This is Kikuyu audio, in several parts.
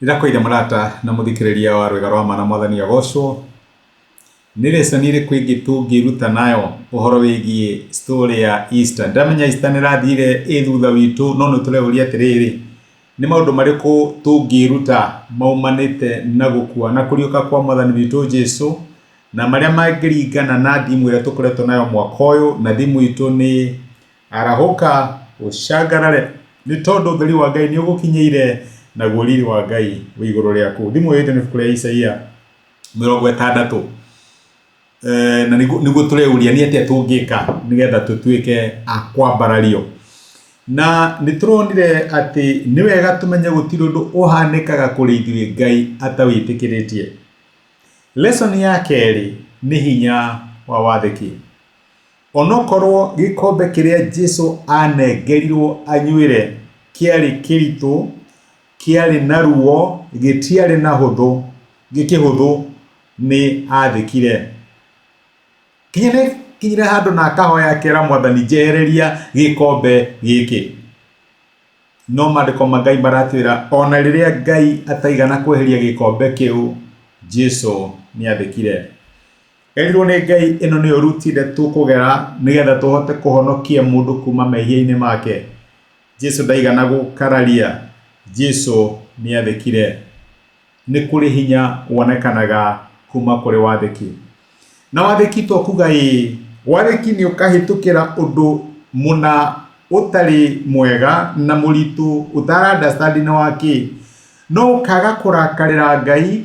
Nĩndakũire mũrata na mũthikĩrĩria wa rwĩga rwa ma na mwathani agocwo. Nĩ lesson ĩrĩkũ ĩngĩ tũngĩruta nayo ũhoro wĩgiĩ story ya Easter? Ndĩramenya Easter nĩ ĩrathire ĩ thutha witũ no nĩ tũreyũria atĩrĩrĩ, nĩ maũndũ marĩkũ tũngĩruta maumanĩte na gũkua na kũriũka kwa mwathani witũ Jesu na marĩa mangĩringana na theme ĩrĩa tũkoretwo nayo mwaka ũyũ, na theme itũ nĩ Arahũka, ũcangarare, nĩ tondũ ũtheri wa Ngai nĩũgũkinyĩire, naguo riri wa Ngai wĩ igũrũ rĩaku. Thimũ ĩyo nĩ ibuku rĩa Isaia 60. Na nĩguo tũreuria nĩ atĩa tũngĩka nĩgetha tũtuĩke a kwambarario. Na nĩ tũronire atĩ nĩ wega tũmenye gũtirĩ ũndũ ũhanĩkaga kũrĩ ithuĩ Ngai atawĩtĩkĩrĩtie. Lesson ya kerĩ nĩ hinya wa wathĩki. Onokorwo gĩkombe kĩrĩa Jesu anengerirwo anyuĩre kĩarĩ kĩritũ, kĩarĩ na ruo, gĩtiarĩ na hũthũ, kĩhũthũ, nĩ athĩkire. Kinya nĩ kinyire handũ na akahoya akera mwathani njehereria gĩkombe gĩkĩ. No maandĩko ma Ngai maratwĩra ona rĩrĩa Ngai ataigana kweheria gĩkombe kĩu, Jesu nĩ athĩkire. Erirwo nĩ Ngai ĩno nĩyo ruti ĩrĩa tũkũgera nĩgetha tũhote kũhonokia mũndũ kuma mehia-inĩ make. Jesu ndaigana gũkararia. Jesu nĩ athĩkire. Nĩ kũrĩ hinya wonekanaga kuma kũrĩ wathĩki. Na wathĩki to kuga ĩĩ, wathĩki nĩ ũkahĩtũkĩra ũndũ mũna ũtarĩ mwega na mũritũ ũtara understand nĩ wakĩ, no ũkaga kũrakarĩra Ngai,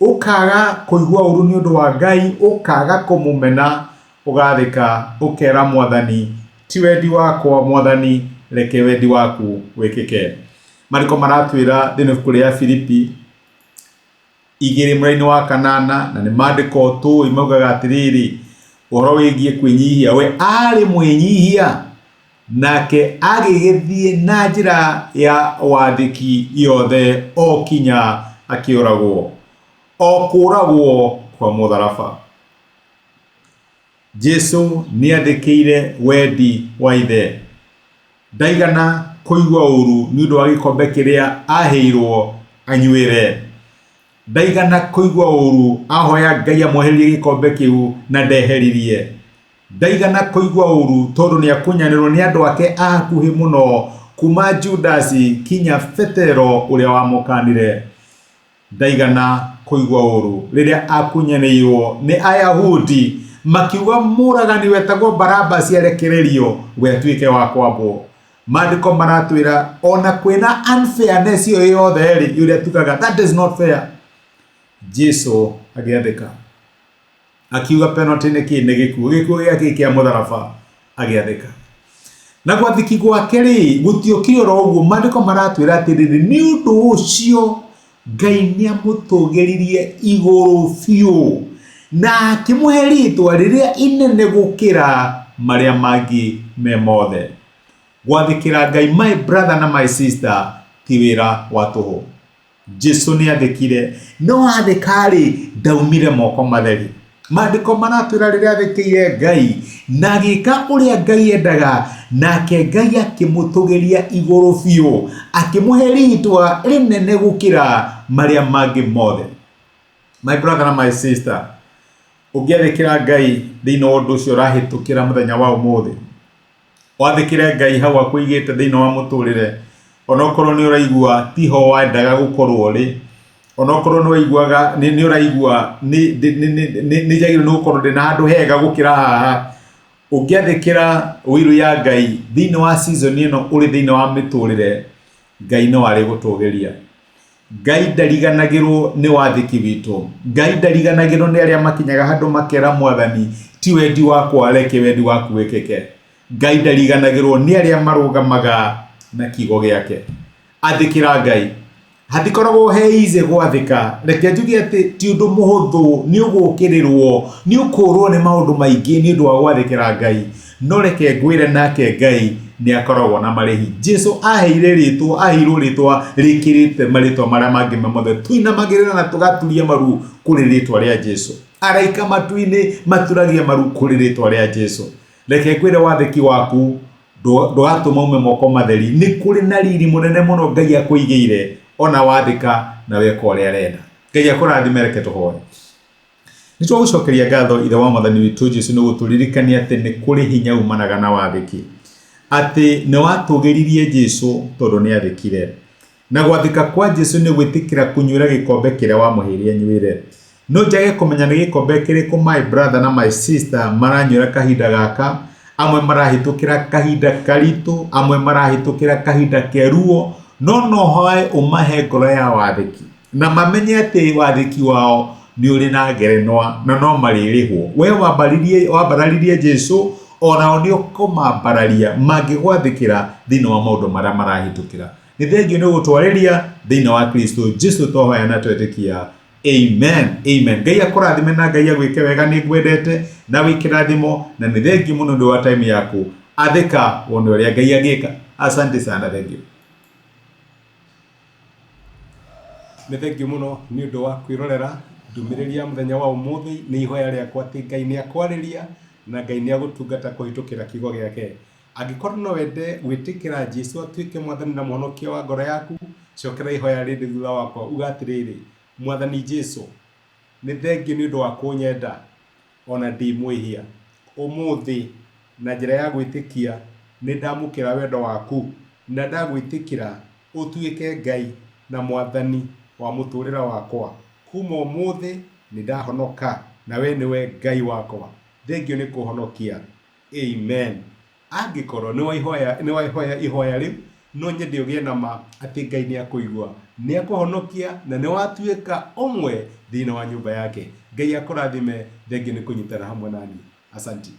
ũkaga kũigua ũru nĩ ũndũ wa Ngai, ũkaga kũmũmena, ũgathĩka, ũkera mwathani, ti wendi wakwa mwathani, reke wendi waku wĩkĩke. Marĩko maratwĩra thĩinĩ wa ibuku rĩa Filipi 2:8, na nĩ maandĩko tũĩ maugaga atĩrĩrĩ, ũhoro wĩgiĩ kwĩnyihia, we arĩ mwĩnyihia, nake agĩgĩthiĩ na njĩra ya wathĩki yothe o kinya akĩũragwo, o kũũragwo kwa mũtharaba. Jesu nĩ athĩkĩire wendi wa Ithe. Ndaigana kũigua ũũru nĩ ũndũ wa gĩkombe kĩrĩa aheirwo anyuĩre. Ndaigana kũigua ũũru ahoya Ngai amwehererie gĩkombe kĩu na ndeheririe. Ndaigana kũigua ũũru tondũ nĩ akunyanĩrwo nĩ andũ ake a hakuhĩ mũno kuma Judasi kinya Petero ũrĩa wamũkanire. Ndaigana kũigua ũũru rĩrĩa akunyanĩirwo nĩ Ayahudi makiuga mũragani wetagwo Barabasi arekererio we atuĩke wa kwambwo. Maandĩko maratwĩra ona kwĩna unfairness ĩyo yothe rĩ, ũrĩa tugaga that is not fair. Jesu agĩathĩka. Akiuga penalty nĩ kĩ? Nĩ gĩkuũ. Gĩkuũ gĩa kĩ? Kĩa mũtharaba. Agĩathĩka. Na gwathĩki gwake rĩ, gũtiokire oro ũguo. Maandĩko maratwĩra atĩrĩrĩ, nĩ ũndũ ũcio Ngai nĩ amũtũgĩririe igũrũ biũ na akĩmũhe rĩtwa rĩrĩa inene gũkĩra marĩa mangĩ me mothe. Gwathĩkĩra Ngai, my brother na my sister, ti wĩra wa tũhũ. Jesu nĩ athĩkire, no athĩka-rĩ, ndaumire moko matheri. Maandĩko maratwĩra rĩrĩa athĩkĩire Ngai na agĩka ũrĩa Ngai endaga, nake Ngai akĩmũtũgĩria igũrũ biũ, akĩmũhe rĩtwa rĩnene gũkĩra marĩa mangĩ mothe. My brother na my sister, ũngĩathĩkĩra Ngai thĩinĩ wa ũndũ ũcio ũrahĩtũkĩra mũthenya wa ũmũthĩ, Wathĩkĩre Ngai hau akũigĩte thĩinĩ wa mũtũrĩre, onokorwo nĩ ũraigua tiho wendaga gũkorwo ũrĩ, onokorwo nĩ waiguaga nĩ ũraigua nĩ njagĩrĩirwo nĩ gũkorwo ndĩna handũ hega gũkĩra haha, ũngĩathĩkĩra will ya Ngai thĩinĩ wa season ĩno ũrĩ thĩinĩ wa mĩtũrĩre, Ngai no arĩgũtũgĩria. Ngai ndariganagĩrwo nĩ wathĩki witũ. Ngai ndariganagĩrwo nĩ arĩa makinyaga handũ makera mwathani ti wendi wakwa reke wendi waku wĩkĩke. Ngai ndariganagĩrwo nĩ arĩa marũgamaga na kiugo gĩake. Athĩkĩra Ngai. Hatikoragwo he easy gwathĩka. Reke njuge atĩ ti ũndũ mũhũthũ, nĩ ũgũkĩrĩrwo, nĩ ũkũrwo nĩ maũndũ maingĩ nĩ ũndũ wa gwathĩkĩra Ngai. No reke ngwĩre nake Ngai nĩ akoragwo na marĩhi. Jesu aheire rĩtwa, aheirwo rĩtwa rĩkĩrĩte marĩtwa marĩa mangĩ me mothe. Tũinamagĩrĩra na tũgaturia maru kũrĩ rĩtwa rĩa Jesu. Araika matu-inĩ maturagia maru kũrĩ rĩtwa rĩa Jesu. Reke ngwĩre wathĩki waku ndũgatũma ume moko matheri. Nĩ kũrĩ na riri mũnene mũno Ngai akũigĩire. ona wathĩka na weka ũrĩa arenda. Ngai akũrathime, reke tũhoe. Nĩ twagũcokeria ngatho Ithe wa Mwathani witũ Jesu nĩ gũtũririkania atĩ nĩ kũrĩ hinya umanaga na wathĩki. Atĩ nĩ watũgĩririe Jesu tondũ nĩ athĩkire. Na gwathĩka kwa Jesu nĩ gwĩtĩkĩra kũnyuĩra gĩkombe kĩrĩa wamũheire anyuĩre. No njage kũmenya nĩ gĩkombe kĩrĩkũ my brother na my sister maranyuĩra kahinda gaka, amwe marahĩtũkĩra kahinda karitũ, amwe marahĩtũkĩra kahinda ke ruo, no no hoe ũmahe ngoro ya wathĩki na mamenye atĩ wathĩki wao nĩ ũrĩ na ngerenwa na no marĩrĩhwo. We wambararirie Jesu, onao nĩ ũkũmambararia mangĩgwathĩkĩra thĩinĩ wa maũndũ marĩa marahĩtũkĩra. Nĩ thengiũ nĩ gũtwarĩria thĩinĩ wa Kristo Jesu twahoya na twetĩkia. Amen. Amen. Ngai akũrathime na Ngai agwĩke wega nĩ ngwendete na wĩ kĩrathimo na nĩ thengiũ mũno nĩ wa time yaku. Athĩka wone ũrĩa Ngai angĩka. Asante sana, thengiũ. Nĩ thengiũ mũno nĩ ũndũ wa kwĩrorera ndũmĩrĩri ya mũthenya wa ũmũthĩ. Nĩ ihoya rĩakwa atĩ Ngai nĩ akwarĩria na Ngai nĩ agũtungata kũhĩtũkĩra kiugo gĩake. Angĩkorwo no wende gwĩtĩkĩra Jesu atuĩke Mwathani na Mũhonokia wa ngoro yaku, cokera ihoya rĩrĩ thutha wakwa, uga atĩrĩrĩ, Mwathani Jesu, nĩ thengiũ nĩ ũndũ wa kũnyenda o na ndĩ mwĩhia. Ũmũthĩ, na njĩra ya gwĩtĩkia, nĩ ndamũkĩra wendo waku na ndagwĩtĩkĩra ũtuĩke Ngai na Mwathani wa mũtũrĩre wakwa. Kuma ũmũthĩ nĩ ndahonoka na we nĩwe Ngai wakwa. Thengiũ nĩ kũhonokia. Amen. Angĩkorwo nĩ wahoya ihoya rĩu, no nyende ũgĩe na ma atĩ Ngai nĩ akũigua, nĩ akũhonokia na nĩ watuĩka ũmwe thĩinĩ wa nyũmba yake. Ngai akũrathime, thengiũ nĩ kũnyitana hamwe naniĩ. Asanti.